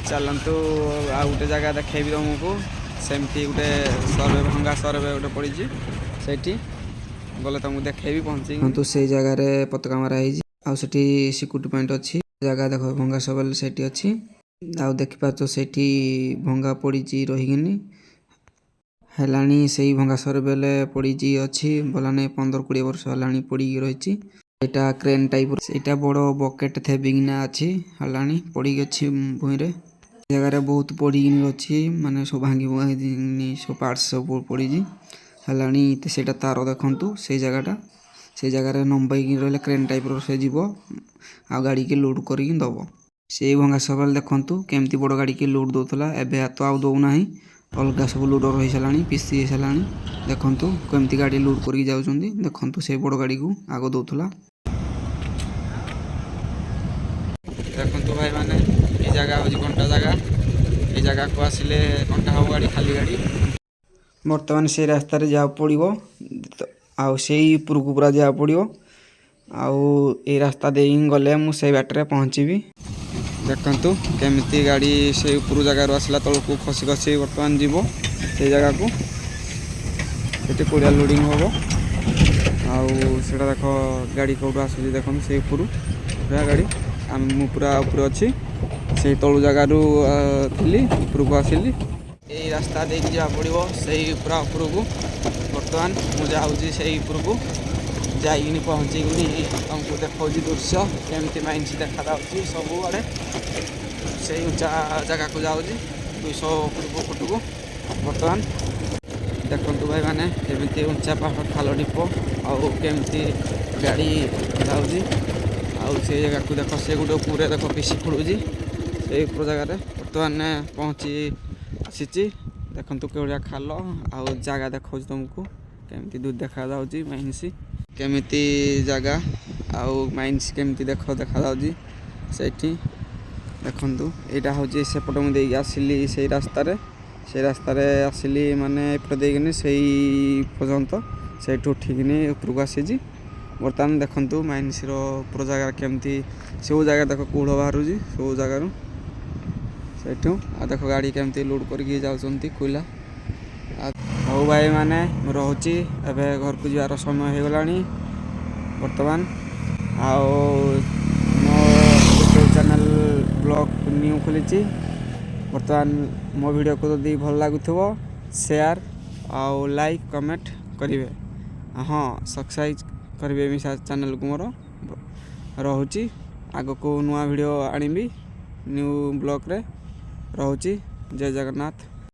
ଚାଲନ୍ତୁ, ଆଉ ଗୋଟେ ଜାଗା ଦେଖେଇବି ତୁମକୁ। ସେମିତି ଗୋଟେ ସର୍ଭେ, ଭଙ୍ଗା ସର୍ଭେ ଗୋଟେ ପଡ଼ିଛି ସେଇଠି। ଗଲେ ତୁମକୁ ଦେଖେଇବି ପହଞ୍ଚିକି। କିନ୍ତୁ ସେଇ ଜାଗାରେ ପତାକା ମରା ହେଇଛି ଆଉ ସେଠି ସିକ୍ୟୁରିଟି ପଏଣ୍ଟ ଅଛି। ଜାଗା ଦେଖ, ଭଙ୍ଗା ସବେଲ ସେଇଠି ଅଛି। ଆଉ ଦେଖିପାରୁଛ, ସେଇଠି ଭଙ୍ଗା ପଡ଼ିଛି ରହିକିନି ହେଲାଣି। ସେଇ ଭଙ୍ଗା ସର୍ବେଲେ ପଡ଼ିଛି ଅଛି ବୋଲାନେ 15-20 ବର୍ଷ ହେଲାଣି ପଡ଼ିକି ରହିଛି। ଏଇଟା କ୍ରେନ୍ ଟାଇପ, ସେଇଟା ବଡ଼ ବକେଟ ଥେବିକିନା ଅଛି, ହେଲାଣି ପଡ଼ିକି ଅଛି ଭୂଇଁରେ। ଜାଗାରେ ବହୁତ ପଡ଼ିକିନି ଅଛି, ମାନେ ସବୁ ଭାଙ୍ଗି ଭୁଙ୍ଗି ସବୁ ପାର୍ଟସ ସବୁ ପଡ଼ିଛି ହେଲାଣି। ସେଇଟା ତାର ଦେଖନ୍ତୁ, ସେଇ ଜାଗାଟା, ସେଇ ଜାଗାରେ ଲମ୍ବେଇକି ରହିଲେ କ୍ରେନ୍ ଟାଇପର ସେ ଯିବ ଆଉ ଗାଡ଼ିକି ଲୋଡ୍ କରିକି ଦବ। ସେଇ ଭଙ୍ଗା ସବାଲ ଦେଖନ୍ତୁ, କେମିତି ବଡ଼ ଗାଡ଼ିକି ଲୋଡ୍ ଦଉଥିଲା। ଏବେ ତ ଆଉ ଦଉନାହିଁ, ଅଲଗା ସବୁ ଲୋଡର ହେଇସାରିଲାଣି, ପିସି ହେଇସାରିଲାଣି। ଦେଖନ୍ତୁ କେମିତି ଗାଡ଼ି ଲୋଡ୍ କରିକି ଯାଉଛନ୍ତି। ଦେଖନ୍ତୁ, ସେଇ ବଡ଼ ଗାଡ଼ିକୁ ଆଗ ଦଉଥିଲା। ଦେଖନ୍ତୁ ଭାଇମାନେ, ଏଇ ଜାଗା ହେଉଛି କଣ୍ଟା ଜାଗା। ଏଇ ଜାଗାକୁ ଆସିଲେ କଣ୍ଟା ହବ ଗାଡ଼ି, ଖାଲି ଗାଡ଼ି। ବର୍ତ୍ତମାନ ସେଇ ରାସ୍ତାରେ ଯିବାକୁ ପଡ଼ିବ ଆଉ ସେଇ ଉପରକୁ ପୁରା ଯିବାକୁ ପଡ଼ିବ। ଆଉ ଏଇ ରାସ୍ତା ଦେଇ ହିଁ ଗଲେ ମୁଁ ସେଇ ବାଟରେ ପହଞ୍ଚିବି। ଦେଖନ୍ତୁ କେମିତି ଗାଡ଼ି ସେଇ ଉପରୁ ଜାଗାରୁ ଆସିଲା, ତଳକୁ ଖସି ଖସି ବର୍ତ୍ତମାନ ଯିବ ସେଇ ଜାଗାକୁ। ସେଠି କୋଇଲା ଲୋଡ଼ିଂ ହେବ। ଆଉ ସେଇଟା ଦେଖ, ଗାଡ଼ି କେଉଁଠୁ ଆସୁଛି ଦେଖନ୍ତୁ। ସେଇ ଉପରୁ ପୁରା ଗାଡ଼ି। ଆମେ ମୁଁ ପୁରା ଉପରେ ଅଛି। ସେଇ ତଳୁ ଜାଗାରୁ ଥିଲି, ଉପରକୁ ଆସିଲି। ଏଇ ରାସ୍ତା ଦେଇକି ଯିବାକୁ ପଡ଼ିବ ସେଇ ପୁରା ଉପରକୁ। ବର୍ତ୍ତମାନ ମୁଁ ଯାଉଛି ସେଇ ଉପରକୁ, ଯାଇକିନି ପହଞ୍ଚିକିନି ତମକୁ ଦେଖାଉଛି ଦୃଶ୍ୟ, କେମିତି ମାଇନ୍ସ ଦେଖାଯାଉଛି ସବୁଆଡ଼େ। ସେଇ ଉଞ୍ଚା ଜାଗାକୁ ଯାଉଛି, 200 ଉପରକୁ ଫୁଟକୁ। ବର୍ତ୍ତମାନ ଦେଖନ୍ତୁ ଭାଇମାନେ, କେମିତି ଉଞ୍ଚା ପାହାଡ଼, ଖାଲ ଢିପ ଆଉ କେମିତି ଗାଡ଼ି ଯାଉଛି। ଆଉ ସେଇ ଜାଗାକୁ ଦେଖ, ସେ ଗୋଟେ ଉପରେ ଦେଖ, ପିସି ଖୋଳୁଛି ସେଇ ଉପର ଜାଗାରେ। ବର୍ତ୍ତମାନ ପହଞ୍ଚି ଆସିଛି। ଦେଖନ୍ତୁ କେଉଁଭଳିଆ ଖାଲ ଆଉ ଜାଗା ଦେଖାଉଛି ତୁମକୁ, କେମିତି ଦୂର ଦେଖାଯାଉଛି ମାଇନ୍ସ, କେମିତି ଜାଗା ଆଉ ମାଇନ୍ସ କେମିତି ଦେଖାଯାଉଛି ସେଇଠି ଦେଖନ୍ତୁ। ଏଇଟା ହେଉଛି ସେପଟ ମୁଁ ଦେଇକି ଆସିଲି ସେଇ ରାସ୍ତାରେ। ସେଇ ରାସ୍ତାରେ ଆସିଲି, ମାନେ ଏପଟେ ଦେଇକିନି ସେଇ ପର୍ଯ୍ୟନ୍ତ, ସେଇଠୁ ଉଠିକିନି ଉପରକୁ ଆସିଛି। ବର୍ତ୍ତମାନ ଦେଖନ୍ତୁ ମାଇନ୍ସର ଉପର ଜାଗା କେମିତି। ସବୁ ଜାଗା ଦେଖ, କୁହୁଡ଼ ବାହାରୁଛି ସବୁ ଜାଗାରୁ ସେଇଠୁ। ଆଉ ଦେଖ, ଗାଡ଼ି କେମିତି ଲୋଡ଼ କରିକି ଯାଉଛନ୍ତି କୋଇଲା। ଆଉ ହଉ ଭାଇମାନେ, ମୁଁ ରହୁଛି। ଏବେ ଘରକୁ ଯିବାର ସମୟ ହେଇଗଲାଣି ବର୍ତ୍ତମାନ। ଆଉ ମୋ ୟୁଟ୍ୟୁବ୍ ଚ୍ୟାନେଲ୍ ବ୍ଲଗ୍ ନ୍ୟୁ ଖୋଲିଛି। ବର୍ତ୍ତମାନ ମୋ ଭିଡ଼ିଓକୁ ଯଦି ଭଲ ଲାଗୁଥିବ, ସେୟାର ଆଉ ଲାଇକ୍, କମେଣ୍ଟ କରିବେ। ହଁ, ସବସ୍କ୍ରାଇବ୍ କରିବେ ମିଶା ଚ୍ୟାନେଲ୍କୁ ମୋର। ରହୁଛି, ଆଗକୁ ନୂଆ ଭିଡ଼ିଓ ଆଣିବି ନ୍ୟୁ ବ୍ଲଗ୍ରେ। ରହୁଛି, ଜୟ ଜଗନ୍ନାଥ।